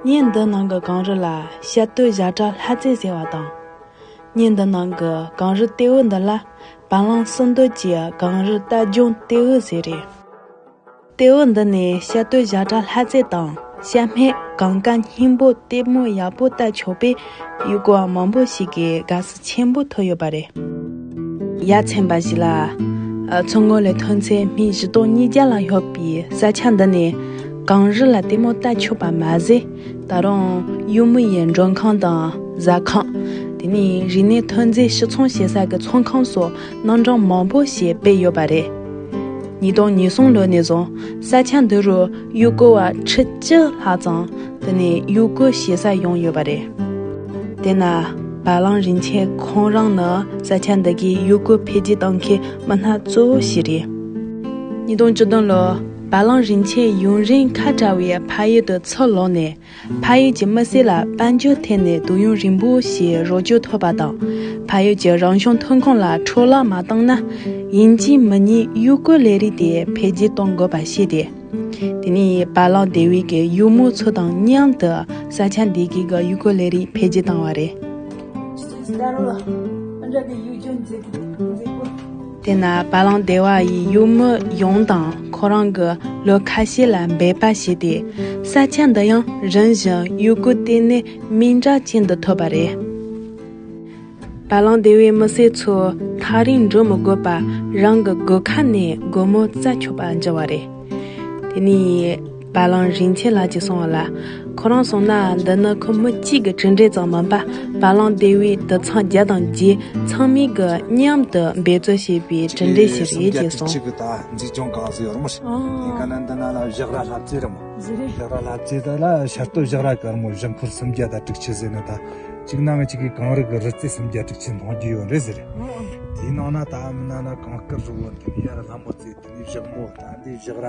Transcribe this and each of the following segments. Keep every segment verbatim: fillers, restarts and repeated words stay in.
བརྙན་འདི་ནང་གི་གངས་རི་ལ་བཤད་སྟོད་བཞག་བྲག་ལྷ་རྩེ་ཟེར་བ་དང་། བརྙན་འདི་ནང་གི་གངས་རི་ལྟེ་བོ་འདི་ལ་བ་ལང་སྲིན་འདོད་ཀྱི་གངས་རི་རྟ་རྒྱུང་ལྟེ་བོ་ཟེར་རེད། ལྟེ་བོ་འདི་ནས་བཤད་སྟོད་བཞག་བྲག་ལྷ་རྩེ་དང་བཤད་སྨད་གངས་དཀར་སྙིང་པོ་ལྟད་མོ་ཡག་པོ་ལྟ་ཆོག་པས། ཡུལ་སྐོར་བ་མང་པོ་ཞིག་གིས་དགའ་བསུ་ཆེན་པོ་ཐོབ་ཡོད་པ་རེད། ཡ་མཚན་པ་ཞིག་ལ། ཨ། མཚོ་སྔོན་ལས་ཐོན་ཚད་སྨི་བཞི་སྟོང་ཉིས་བརྒྱ་ལ་ཡོད་པའི་ས་ཆ་འདི་ནས་གངས་རི་ལ་ལྟད་མོ་ལྟ་ཆོག་པ་མ་ཟད། ད་རུང་གཡུལ་མི་ཡི་མགྲོན་ཁང་དང་ཟ་ཁང་། དེ་ནས་རིག་གནས་ཐོན་རྫས་ཕྱིར་ཚོང་བྱེད་ས་གི་ཚོང་ཁང་སོགས་རྣམ་གྲངས་མང་པོ་ཞིག་སྤེལ་ཡོད་པ་རེད། ཉིས་སྟོང་ཉེར་གསུམ་ལོ་ནས་བཟུང་ས་ཆ་འདི་རུ་ཡུལ་སྐོར་བ་ཁྲི་བཅུ་ལྷག་ཙམ་དེ་ནས་ཡུལ་སྐོར་བྱེད་ས་ཡོང་ཡོད་པ་རེད། དེ་ན་བ་ལང་རིན་ཆེན་ཁོང་རང་ནི་ས་ཆ་འདི་གའི་ཡུལ་སྐོར་འཕེལ་རྒྱས་གཏོང་མཁན་མི་སྣ་གཙོ་བོ་ཞིག་རེད། ཉིས་སྟོང་བཅུ་བདུན་ལོར་བ་ལང་རིན་ཆེན་ཡུན་རིང་ཁ་བྲལ་བའི་ཕ་ཡུལ་དུ་ཚུར་ལོག་ནས། ཕ་ཡུལ་གྱི་མི་སེར་ལ་དཔལ་འབྱོར་ཐད་ནས་དུས་ཡུན་རིང་པོ་ཞིག་རོགས་སྐྱོར་ཐོབ་པ་དང་། ཕ་ཡུལ་གྱི་རང་བྱུང་ཐོན་ཁུངས་ལ་འཕྲོ་བརླག་མ་བཏང་ན། དབྱིན་ཇིའི་མི་ཉིད་ཡུལ་སྐོར་ལས་རིགས་དེ་འཕེལ་རྒྱས་གཏོང་དགོས་པ་ཤེས་ཏེ། དེ་ནས་བ་ལང་སྡེ་བའི་གི་ཡུལ་མི་ཚོ་དང་མཉམ་དུ་ས་ཆ་འདི་གའི་གི་ཡུལ་སྐོར་ལས་རིགས་འཕེལ་རྒྱས་བཏང་བ་རེད། དེ་ན་བ་ལང་སྡེ་བ་ཡི་ཡུལ་མི་ཡོངས་དང་ཁོ་རང་གི་ལོ་ཁ་ཤས་ལ་འབད་པ་བྱས་ཏེ། ས་ཆ་འདི་ཡང་རིམ་བཞིན་ཡུལ་སྐོར་ལྟེ་གནས་མིང་གྲགས་ཅན་དུ་ཐོབ་པ་རེད། བ་ལང་སྡེ་བའི་མི་སེར་ཚོ་ཐག་རིང་འགྲོ་མི་དགོས་པར་རང་གི་སྒོ་ཁ་ནས་སྒོར་མོ་བཙལ་ཆོག་པ་འགྱུར་བ་རེད། དེ་ནས་བ་ལང་རིན་ཆེན་ལགས་ཀྱིས་གསུངས་པ་ལ། ཁོ་རང་གསུངས་ན་འདི་ནི་ཁོ་མི་གཅིག་གི་གྲུབ་འབྲས་ཙམ་མིན་པར་བ་ལང་སྡེ་བའི་དུད་ཚང་བརྒྱ་དང་བརྒྱད་ཚང་མས་ཀྱི་མཉམ་དུ་འབད་རྩོལ་བྱས་པའི་གྲུབ་འབྲས་ཤིག་རེད་ཅེས་གསུངས། ཅིག་གི་ད་འཛིན་སྐྱོང་གང་ཟེར་ཡོད་རེད་མོ། ཨོ། དེ་ག་ན་འདི་ན་ལ་བཞག་ར་ལྷ་རྩེ་རེད་མོ། ཟེར་རེད། བཞག་ར་ལྷ་རྩེ་ད་ལ་ཤར་སྟོད་བཞག་ར་དཀར་མོ་བཞག་འཁོར་སུམ་བརྒྱ་དང་དྲུག་ཅུ་ཟེར་ནི་ད། གཅིག་ན་ང་གཅིག་གི་གངས་རི་གི་རི་རྩེ་སུམ་བརྒྱ་དྲུག་ཅུ་མཐོང་རྒྱུ་ཡོད་རེད་ཟེར། ཨོ། དེའི་ནང་ན་ད་མི་ན་ན་གངས་དཀར་རི་བོ་འདི་ཡར་ལྷ་མོ་རྩེ། དེ་ནས་བཞག་མོ། ད་འདི་བཞག་ར་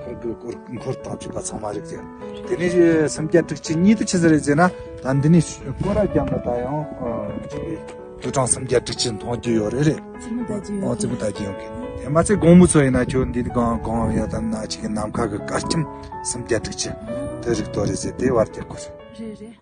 ཁུར་གི་སྐོར་འཁོར་བཏང་བཅུག་པ་ཚང་མ་རིག་ཅེ། དེ་ནས་སུམ་བརྒྱ་དྲུག་ཅུ་གཉིས་དུ་ཆི་ཟེར་རེད་ཟེར་ན། ད་འདི་ནས་སྐོར་ར་རྒྱབ་ན་ད་ཡང་ཨ་ཅིག་ཏུའུ་ཀྲང་སུམ་བརྒྱ་དྲུག་ཅུ་མཐོང་རྒྱུ་ཡོད་རེད་རེད། རྩེད་མོ་ལྟ་རྒྱུ་ཡོད། ཨོ་རྩེད་མོ་ལྟ་རྒྱུ་ཡོད་གི། དེ་མ་ཚད་དགོང་མོ་ཚོ་ཡིན་ན་ཁྱོད་འདི་གང་གང་ཡོད་དམ་ན་ཅིག་གི་ནམ་མཁའ་གི་སྐར་ཁྱིམ་སུམ་བརྒྱ་དྲུག་ཅུ་དེ་རིག་དོ་རེད་ཟེར་དེ་བར་དེ་སྐོར། རེད་རེད།